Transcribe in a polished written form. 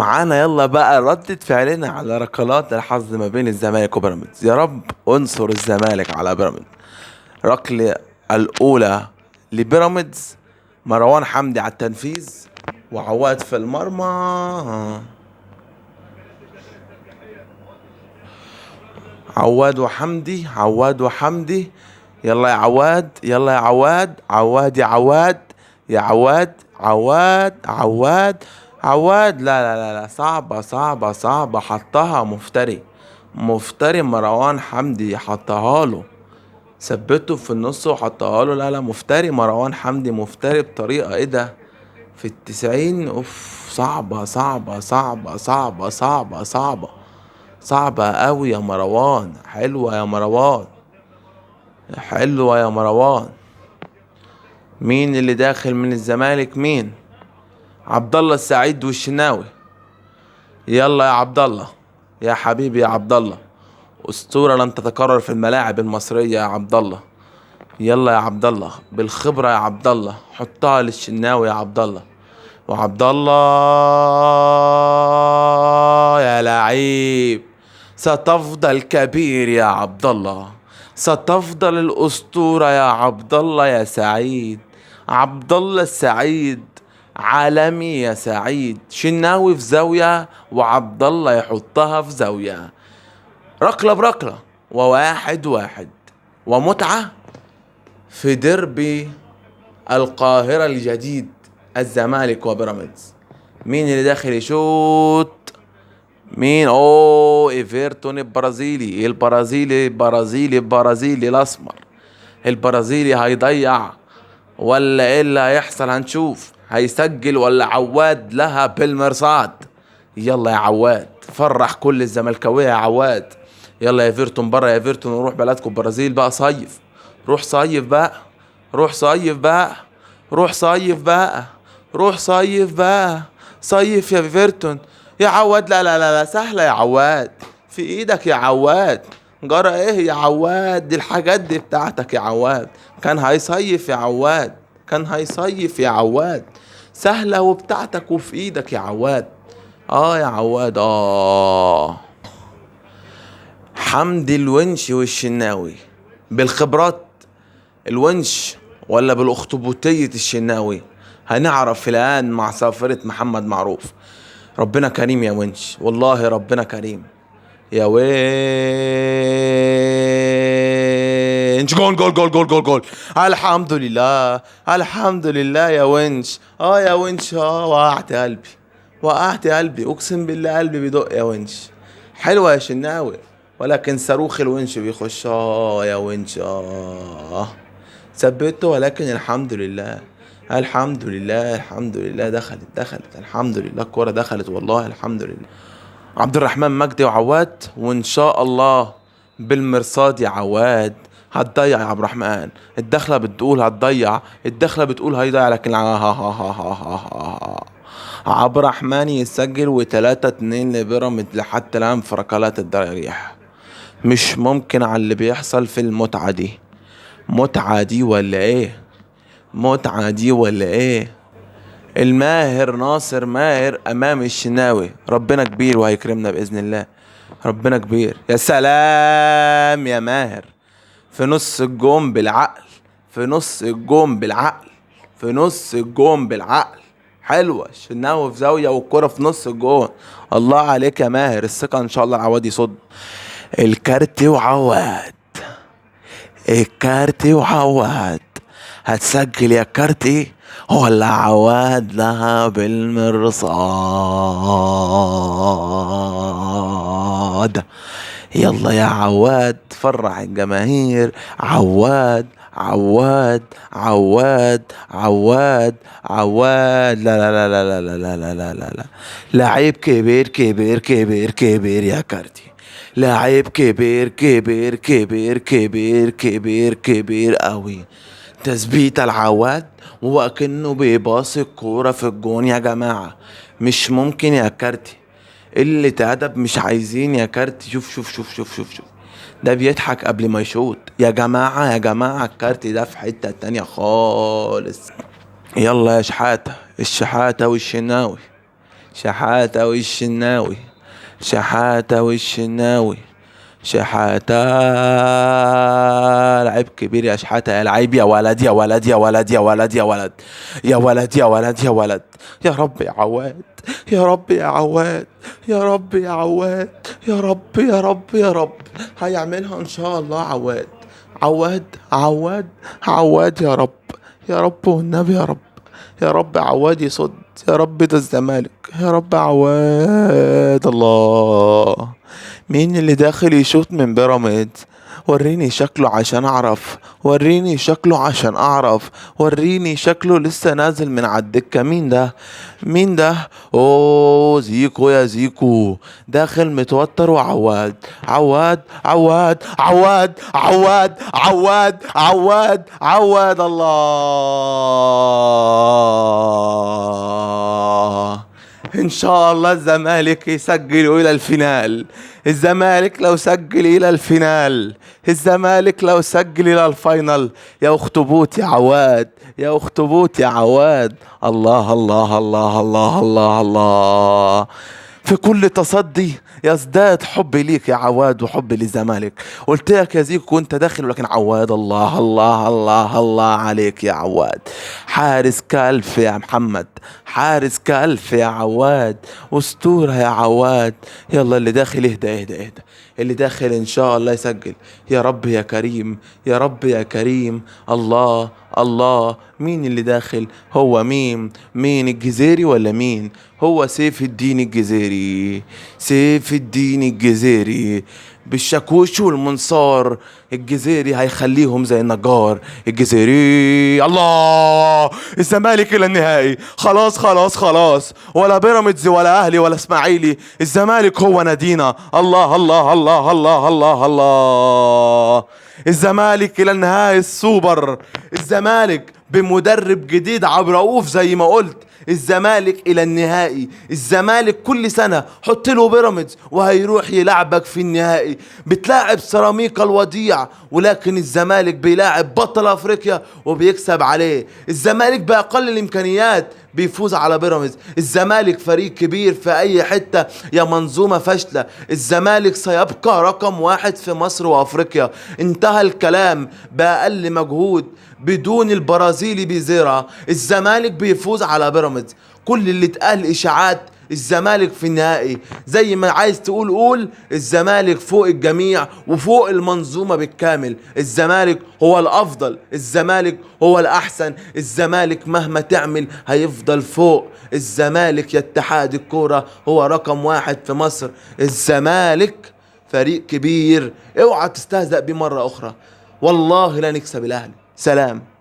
معانا يلا بقى ردة فعلنا على ركلات الحظ ما بين الزمالك وبيراميدز. يا رب انصر الزمالك على بيراميدز. ركلة الأولى لبيراميدز، مروان حمدي على التنفيذ وعواد في المرمى. عواد وحمدي، عواد وحمدي، يلا يا عواد، يلا يا عواد، عواد يا عواد، يا عواد، عواد، عواد، عواد. لا لا لا لا، صعبة صعبة صعبة. حطها مفتري، مفتري مروان حمدي، حطها له، ثبته في النص وحطها له. لا لا، مفتري مروان حمدي، مفتري بطريقة ايه ده في 90. اوف، صعبة صعبة صعبة صعبة صعبة صعبة صعبة قوي يا مروان. حلوة يا مروان، حلوة يا مروان. مين اللي داخل من الزمالك؟ مين؟ عبد الله السعيد والشناوي. يلا يا عبد الله، يا حبيبي يا عبد الله، اسطورة لن تتكرر في الملاعب المصرية يا عبد الله. يلا يا عبد الله بالخبرة يا عبد الله، حطها للشناوي يا عبد الله. وعبد الله يا لعيب، ستفضل كبير يا عبد الله، ستفضل الأسطورة يا عبد الله يا سعيد. عبد الله السعيد عالمي يا سعيد. شناوي في زاوية وعبد الله يحطها في زاوية. ركلة بركلة وواحد واحد، ومتعة في ديربي القاهرة الجديد، الزمالك وبيراميدز. مين اللي داخل يشوط؟ مين؟ اوه، ايفرتون البرازيلي، البرازيلي البرازيلي البرازيلي الاسمر، البرازيلي هيضيع ولا ايه اللي هيحصل؟ هنشوف. هيسجل ولا عواد لها بالمرصاد؟ يلا يا عواد، فرح كل الزملكاويه يا عواد. يلا يا ايفرتون، بره يا ايفرتون، وروح بلدكم البرازيل بقى. صيف، روح صيف بقى، روح صيف بقى، روح صيف بقى، روح صيف بقى، صيف يا ايفرتون. يا عواد، لا لا لا لا، سهلة يا عواد، في ايدك يا عواد. جرى ايه يا عواد؟ دي الحاجات دي بتاعتك يا عواد. كان هيصيف يا عواد، كان هيصيف يا عواد. سهلة وبتاعتك وفي ايدك يا عواد. يا عواد. حمدي الونش والشناوي بالخبرات، الونش ولا بالاخطبوطية الشناوي؟ هنعرف الآن مع سافرة محمد معروف. ربنا كريم يا ونش، والله ربنا كريم يا ونش. جول جول جول جول جول جول. الحمد لله، الحمد لله يا ونش. يا ونش، وقعت قلبي، وقعت قلبي، اقسم بالله قلبي بيدق يا ونش. حلوة يا شناوي، ولكن صاروخ الونش بيخش. يا ونش، ثبته، ولكن الحمد لله، الحمد لله، الحمد لله دخلت، دخلت الحمد لله، الكرة دخلت والله الحمد لله. عبد الرحمن مجدي وعواد، وان شاء الله بالمرصاد يا عواد. هتضيع يا عبد الرحمن، الدخلة بتقول هتضيع، الدخلة بتقول هيضيع، لكن عبد الرحمن يسجل. 3-2 لبيراميدز لحتى الآن في ركلات الترجيح. مش ممكن على اللي بيحصل في المتعة دي، متعة دي ولا ايه؟ متعة دي ولا ايه؟ الماهر ناصر ماهر امام الشناوي. ربنا كبير وهيكرمنا باذن الله، ربنا كبير. يا سلام يا ماهر، في نص الجون بالعقل، في نص الجون بالعقل، في نص الجون بالعقل. حلوة، الشناوي في زاوية والكرة في نص الجون. الله عليك يا ماهر، الثقة ان شاء الله العواد يصد. الكارتي وعواد، الكارتي وعواد، هتسجل يا كارتي ولا عواد لها بالمرصاد؟ يلا يا عواد، فرح الجماهير. عواد عواد عواد عواد عواد. لا لا لا لا لا لا لا لا لا لا، لعيب كبير كبير كبير كبير يا كارتي، لعيب كبير كبير كبير كبير كبير كبير قوي. تثبيت العواد وكأنه بيباصي الكورة في الجون يا جماعة. مش ممكن يا كارتي، قلة أدب مش عايزين يا كارتي. شوف شوف شوف شوف شوف شوف، ده بيضحك قبل ما يشوط يا جماعة. يا جماعة الكارتي ده في حتة تانية خالص. يلا يا شحاتة، الشحاتة والشناوي، شحاتة والشناوي، شحاتة والشناوي، شحاتة لعيب كبير يا شحاتة، يا لعيب، يا ولد يا ولد يا ولد يا ولد يا ولد يا ولد يا ولد يا ولد، يا رب يا عواد، يا رب يا عواد، يا رب يا عواد، يا رب يا رب يا رب، هيعملها ان شاء الله عواد، عواد عواد عواد، يا رب يا رب والنبي يا رب، يا رب عواد يصد، يا رب ده الزمالك، يا رب عواد. الله، مين اللي داخل يشوط من بيراميدز؟ وريني شكله عشان اعرف، وريني شكله عشان اعرف، وريني شكله لسه نازل من على الدكة. مين ده؟ مين ده؟ اوه زيكو، يا زيكو داخل متوتر. وعواد عواد عواد عواد عواد عواد عواد عواد، الله، ان شاء الله الزمالك يسجل الى ال final. الزمالك لو سجل الى ال final، الزمالك لو سجل الى ال final، يا اخطبوط يا عواد، يا اخطبوط يا عواد. الله الله الله الله الله الله، في كل تصدي يزداد حبي ليك يا عواد وحبي للزمالك. قلت لك يا زيكو وانت داخل، ولكن عواد الله الله الله الله عليك يا عواد، حارس كالف يا محمد، حارس كالف يا عواد، اسطورة يا عواد. يلا اللي داخل اهدى اهدى اهدى، اللي داخل ان شاء الله يسجل، يا رب يا كريم، يا رب يا كريم. الله الله، مين اللي داخل؟ هو مين؟ مين الجزيري ولا مين؟ هو سيف الدين الجزيري، سيف الدين الجزيري بالشاكوش والمنصار، الجزيري هيخليهم زي النجار. الجزيري، الله، الزمالك الى النهائي، خلاص خلاص خلاص، ولا بيراميدز ولا اهلي ولا اسماعيلي، الزمالك هو نادينا. الله الله الله الله الله الله، الزمالك الى النهائي السوبر، الزمالك بمدرب جديد عبد الرؤوف زي ما قلت، الزمالك الى النهائي. الزمالك كل سنة حط له بيراميدز وهيروح يلعبك في النهائي، بتلاعب سيراميكا الوديع، ولكن الزمالك بيلاعب بطل افريقيا وبيكسب عليه. الزمالك باقل الامكانيات بيفوز على بيراميدز. الزمالك فريق كبير في اي حتة يا منظومة فاشلة، الزمالك سيبقى رقم واحد في مصر وافريقيا. انتهى الكلام، باقل مجهود بدون البرازيلي بيزيرا، الزمالك بيفوز على بيراميدز. كل اللي اتقال اشاعات، الزمالك في النهائي، زي ما عايز تقول قول، الزمالك فوق الجميع وفوق المنظومة بالكامل. الزمالك هو الافضل، الزمالك هو الاحسن، الزمالك مهما تعمل هيفضل فوق. الزمالك يا اتحاد الكورة هو رقم واحد في مصر. الزمالك فريق كبير، اوعى تستهزأ بيه مرة اخرى، والله لا نكسب الاهلي. سلام.